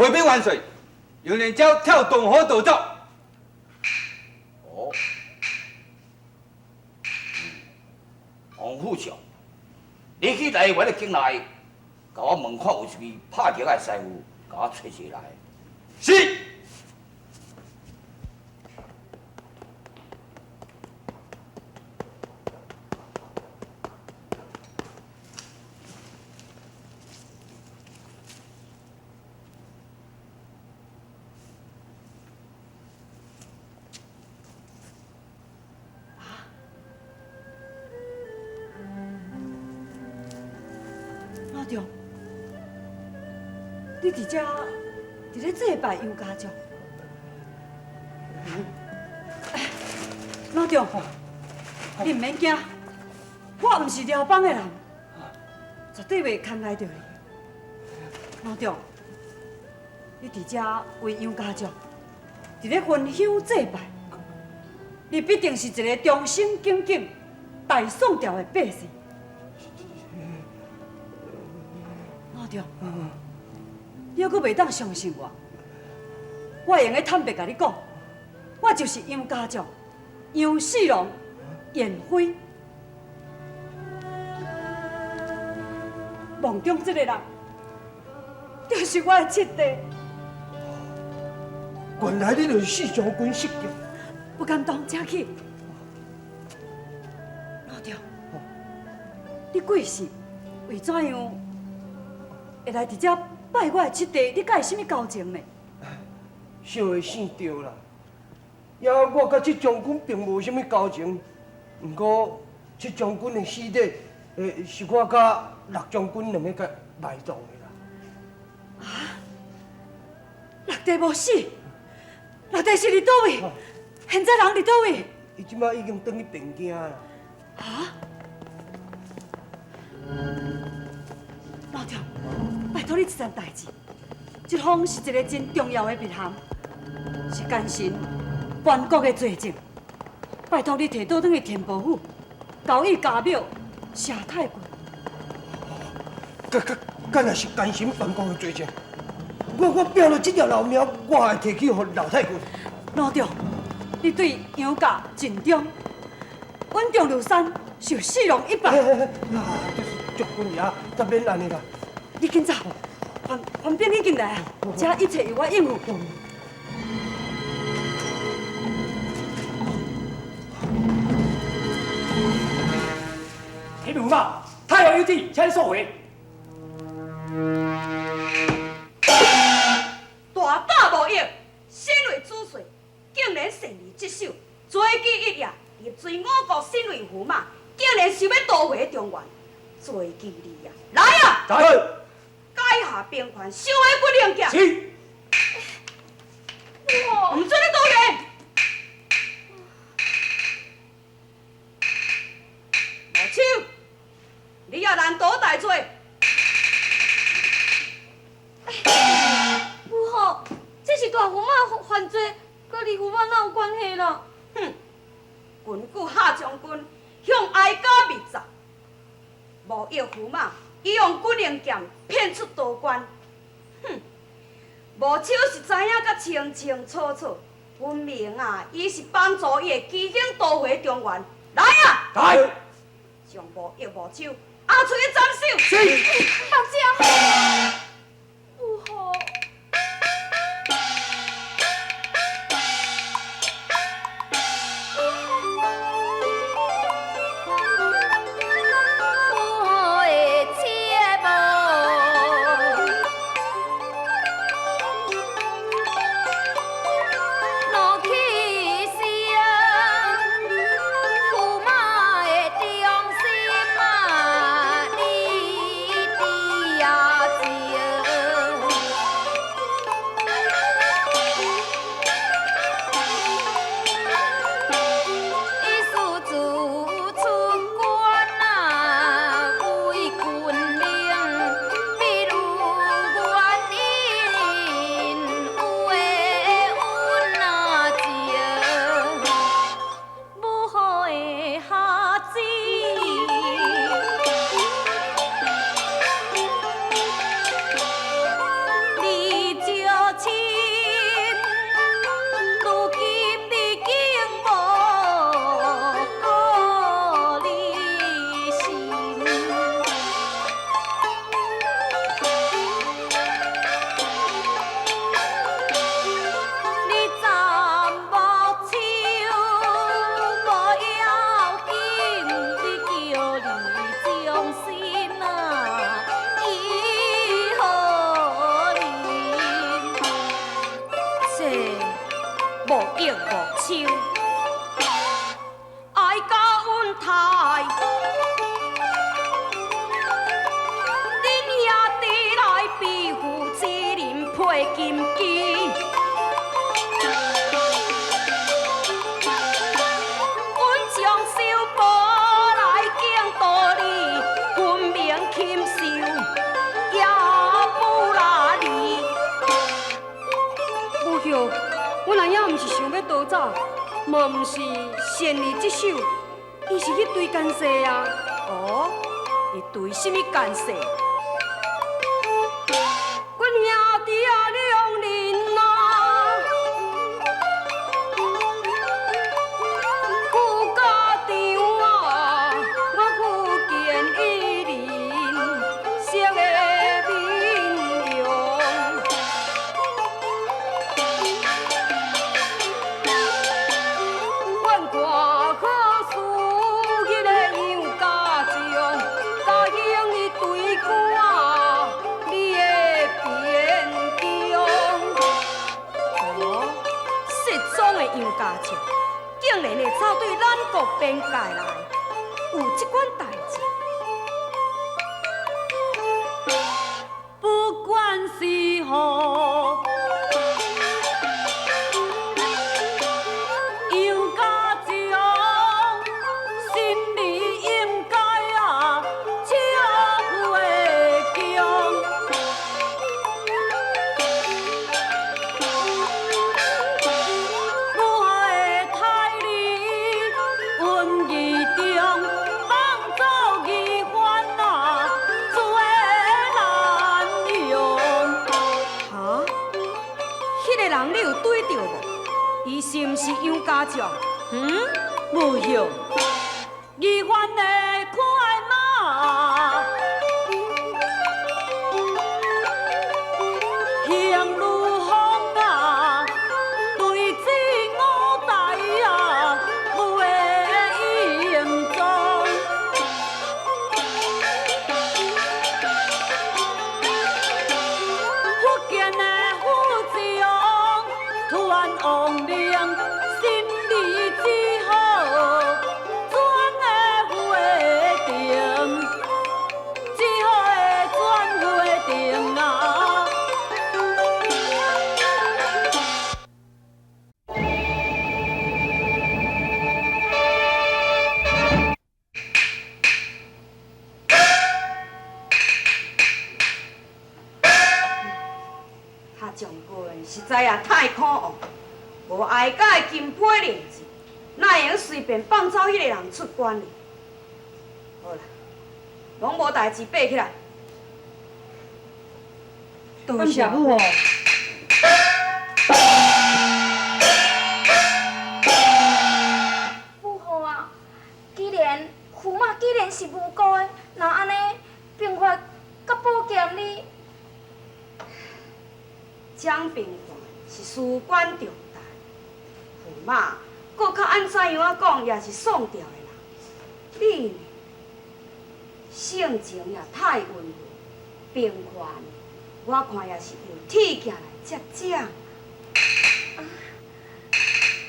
回禀万岁，杨连蛟跳洞河逃走。哦，王副将，你去台湾的境内，共我问看有啥物拍竹仔的师傅，共我揣一个来。是。老丈，你佇遮佇咧祭拜楊家將。老丈，你毋免驚，我毋是寮幫的人，絕對袂牽害著你。老丈，你佇遮為楊家將佇咧焚香祭拜，你必定是一个忠心耿耿、大宋朝的百姓。老丈，你犹阁袂當相信我？我會用得坦白共你講，我就是楊家將楊四郎燕飛。夢中這个人，就是我的七弟。原來你就是四將軍失腳。不敢當，請起。老丈，你過世為怎樣會來佇遮拜我的七弟？你佮伊啥物交情呢？想會生著啦。也我佮七將軍並無啥物交情，毋過七將軍的死體，是我佮陸將軍兩个共埋葬的啦。啊？陸弟無死，陸弟是佇佗位？現在人佇佗位？伊這擺已經轉去汴京啦。啊？老丈，拜託你一件代誌，這封是一个真重要的密函，是奸臣叛國的罪證。拜託你提倒轉去天寶府，交予家廟謝太君。敢敢敢若是奸臣叛國的罪證？我拼了這條老命，我會提去予老太君。老丈，你對楊家盡忠，穩重如山，受四郎一拜。啊，將軍爺，才免按呢啦。你緊走，番番兵已經來啊，這一切由我應付。啟稟駙馬，太后有旨，請速回。大膽無義，身為主帥，竟然擅離職守，追擊一夜，入追我國身為駙馬，竟然想欲逃回中原，罪及你啊！來啊！在。解下兵權，收回軍令劍。是。毋准你逃離。無手，你也難逃大罪。母后，這是大駙馬犯罪，佮你駙馬哪有關係啦？哼，根據夏將軍向哀家密奏，無益駙馬伊用軍令劍騙出道關。哼，無手是知影甲清清楚楚，分明啊，伊是幫助伊的義兄逃回中原。來啊！來。將無益無手押出去斬首。是。大姐。母后。嘛毋是善意之手，伊是去追奸细啊！哦，伊追什么奸细？阮兄弟啊，兩人啊，赴家長啊，我忽見伊人色的面容。阮看好事，彼个楊家將，答應伊對趕你的邊疆。哦，失蹤的楊家將，竟然會走對咱國邊界來，有這款代誌。不管是何。楊家將，心裡應該啊，笑會強。我的太理恩義中，放逐義犯啊，做難用。哈？彼个人你有對著無？伊是毋是楊家將？嗯，無用。義犯的快馬，行如風啊，對此五代啊，無的影蹤。福建的副將，突然亡命，心理只好轉的回定，只好會轉回定啊。哈將軍實在也太可惡，無哀家的金批令字，哪會用隨便放走彼個人出關呢？好啦，攏無代誌，爬起來。多謝母后。母后啊，既然驸馬既然是無辜的，若按呢，兵法佮寶劍你，蔣平凡是事關重大，驸馬閣較按怎樣仔講，也是宋朝的人。你呢，性情也太溫和，平凡，我看也是用鐵劍來接掌。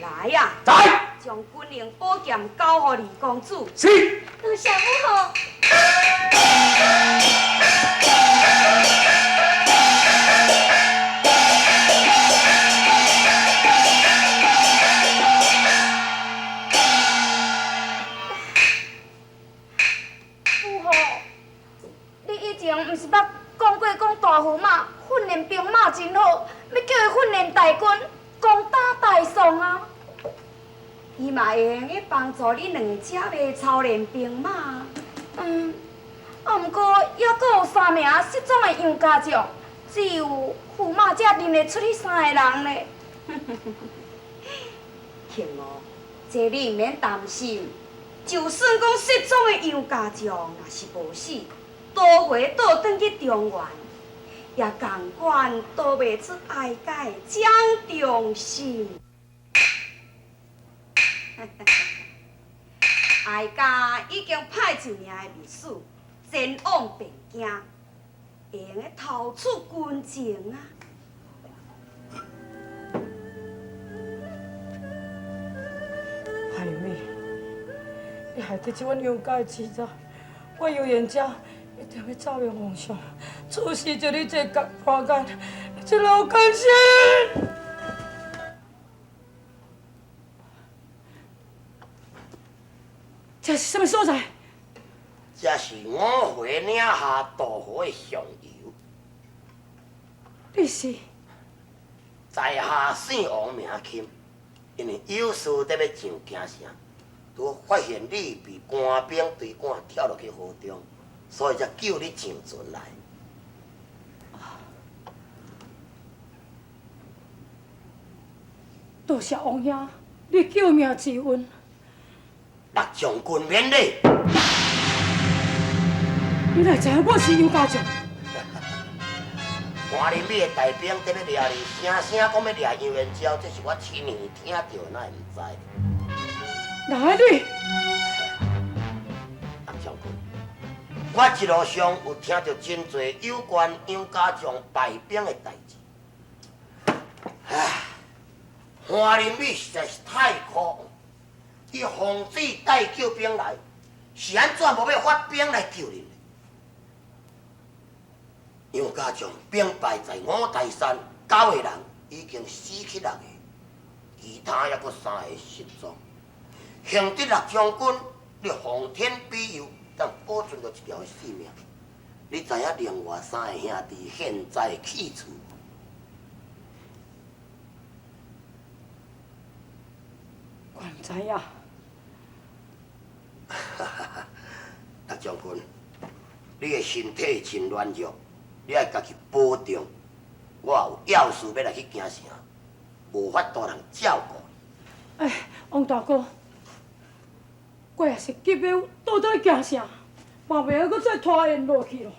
來呀，在。將軍令寶劍交予二公子。是。多謝母后。母后，你以前毋是捌講過講大駙馬訓練兵馬真好，欲叫伊訓練大軍，攻打大宋啊？伊嘛會用得幫助你兩者袂操練兵馬。嗯，啊，毋過猶閣有三名失蹤的楊家將，只有駙馬才認得出彼三个人咧。慶娥，這你毋免擔心。就算講失蹤的楊家將若是無死，倒回倒轉去中原，也仝款逃袂出哀家的掌中心。哀家已經派一名的密使前往汴京，會用得偷取軍情啊！海妹，你害得這阮楊家的錢財，我楊延昭一定欲走向皇上，處死著你這個破眼，這老奸臣！這是啥物所在？這是五回嶺下渡河的上游。你是？在下姓王名钦，因為有事得欲上京城，拄好發現你被官兵追趕跳落去河中，所以才救你上船來。多謝王兄，你救命之恩。陸將軍免禮。你哪知影我是楊家將？潘仁美的大兵伫咧掠你，聲聲講欲掠楊延昭，這是我親耳聽著，哪會毋知？哪會你？陸將軍，我一路上有聽著真濟有關楊家將敗兵的代誌。唉，潘仁美實在是太可惡，伊奉旨帶救兵來，是按怎無欲發兵來救恁？楊家將兵敗在五台山，9個人已經死去6個，其他猶閣3個失蹤。幸得陸將軍，你奉天庇佑，當保存著一條性命。你知影另外3個兄弟現在去處？我毋知影。陸將軍，你的身體真軟弱。你愛家己保重，我有要事欲來去京城，無法度通照顧你。哎，王大哥，我也是急欲倒轉京城，嘛袂晓閣再拖延落去囉。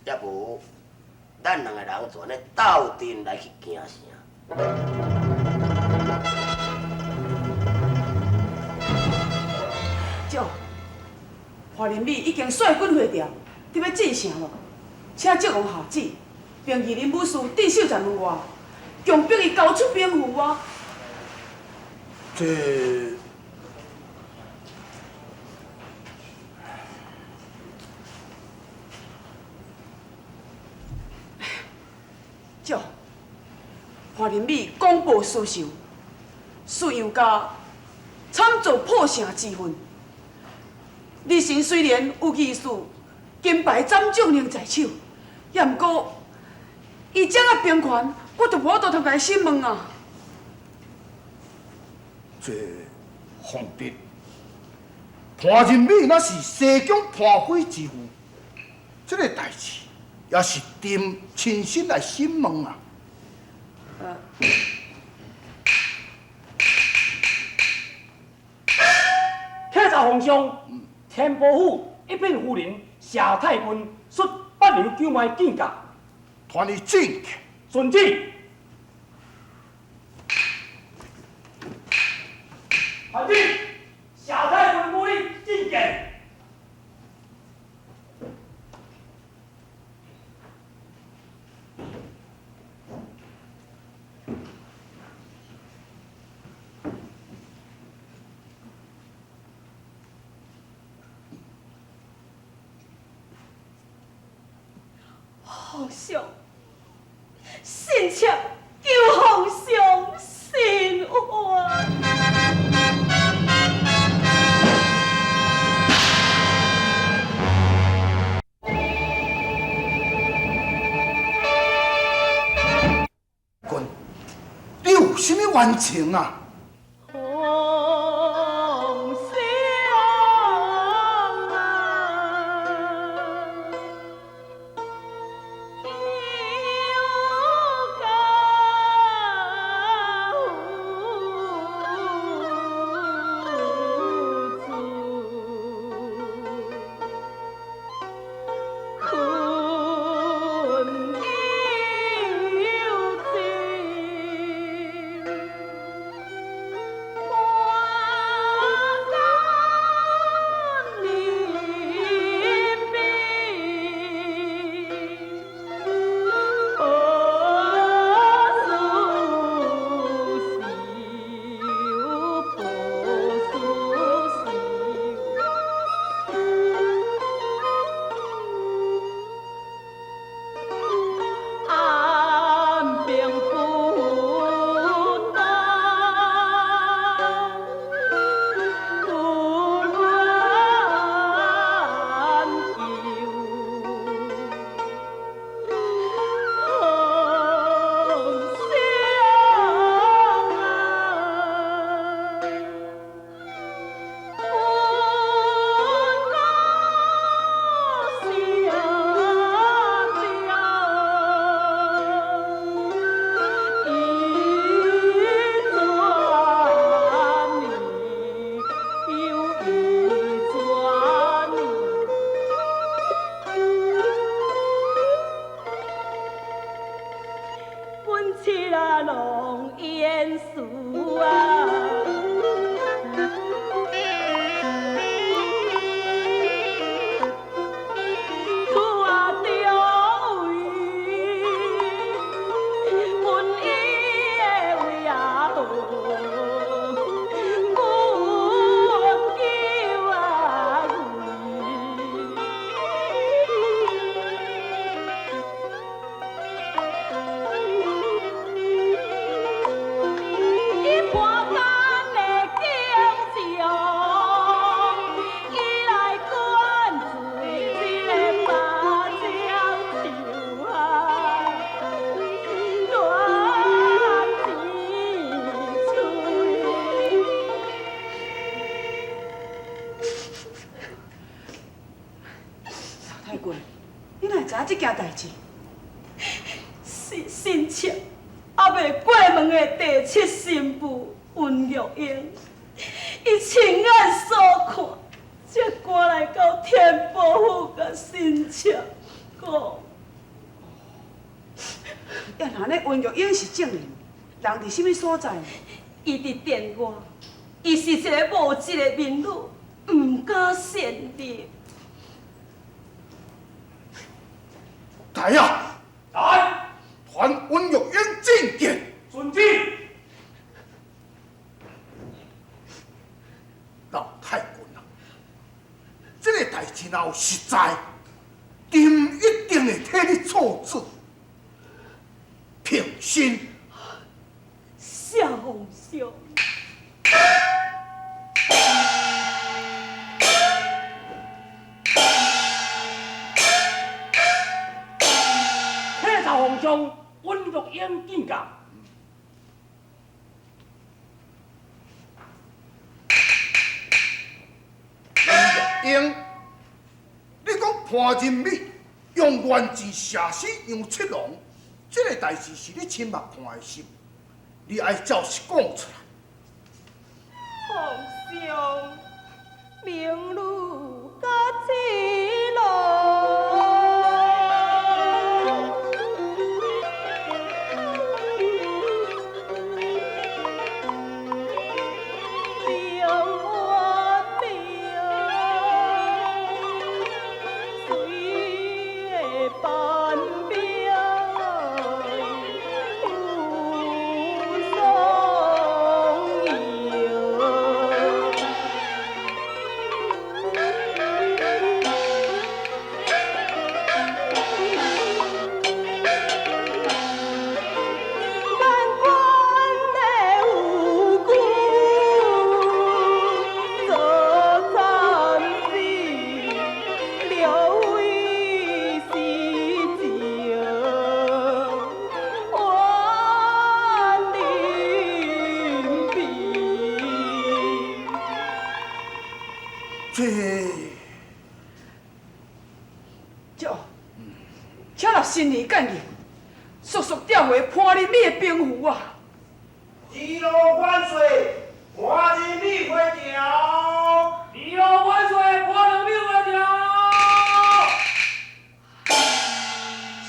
抑無，咱兩個人就按呢鬥陣來去京城。叔，潘仁美已經率軍回調。得欲進城囉，請靖王下旨，命儀林武士鎮守在門外，強迫伊交出兵符啊！這叔，潘仁美廣報私仇，使楊家慘遭破城之恨。李神雖然有義士。金牌斬將令在手，也毋過，伊掌握兵權，我就無法度通共伊審問啊。這鳳蝶，潘仁美若是西疆潘匪之父，這個代誌也是朕親身來審問啊。啟奏皇上，天波府一品夫人。謝太君率八兩九萬見駕，傳伊進去。遵旨。传旨，謝太君母女覲見。皇上，臣妾求皇上伸冤。君，你有啥物冤情啊？困君，你哪會知影這件代誌？是親戚，猶未過門的第七新婦溫玉英，伊親眼所看，才趕來到天寶府共親戚講。啊，若按呢溫玉英是證人，人佇啥物所在？伊佇殿外，伊是一个無質的民女，毋敢擅離。來啊！來，傳溫玉英進殿。遵旨。老太君啊，這個代誌若有實在，朕一定會替你處置。平身。謝皇上。启奏皇上，温玉英见驾。温玉英，你讲潘仁美用软箭射死杨七郎，这个代誌是你親目看的是？你愛照實講出來。皇上，民女佮七郎。這，請六新年建議，速速調回潘仁美的兵符啊！二路萬歲，潘仁美回朝。二路萬歲，潘仁美回朝。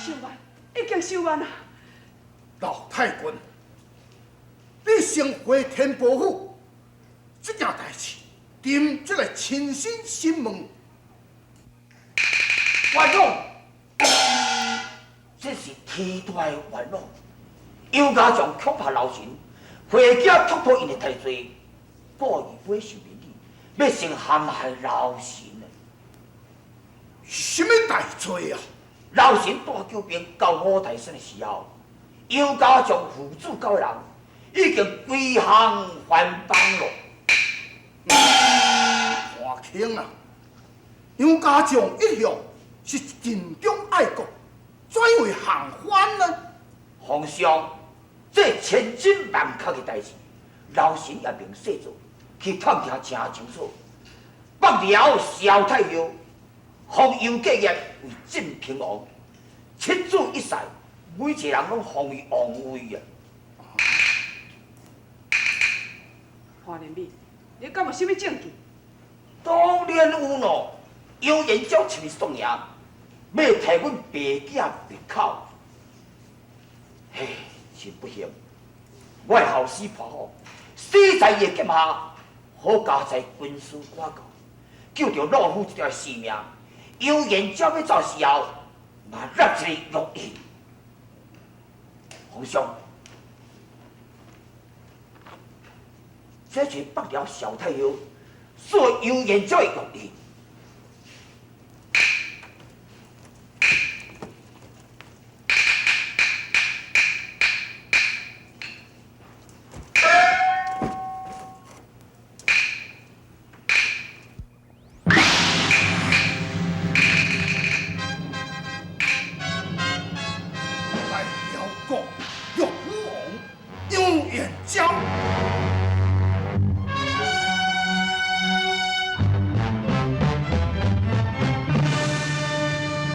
收慢，已經收慢啊！老太君，你先回天寶府，這件代誌，朕才來親身審問。冤枉！這是天大的冤枉！楊家將恐怕老臣，回家突破𪜶的大罪，故意買受民女，欲先陷害老臣啊！是啥物大罪啊？老臣帶救兵到五台山的時候，楊家將父子九個人已經歸降番邦咯。潘卿啊，楊家將一向是盡忠愛國，怎會降番呢？皇上，這千真萬確的代誌，老臣也明細做，去探聽真清楚。北寮蕭太后封楊繼業為鎮平王，七子一世，每一個人攏封伊王位啊。潘仁美，你敢有啥物證據？當然有咯，楊延昭親自送迎，欲替阮爸囝滅口。嘿，真不幸，我的後嗣潘虎死在伊的劍下，好佳哉軍師趕到，救著老夫這條性命。楊延昭欲走時候，嘛落一个玉印。皇上，這是北寮蕭太后所楊延昭的玉印。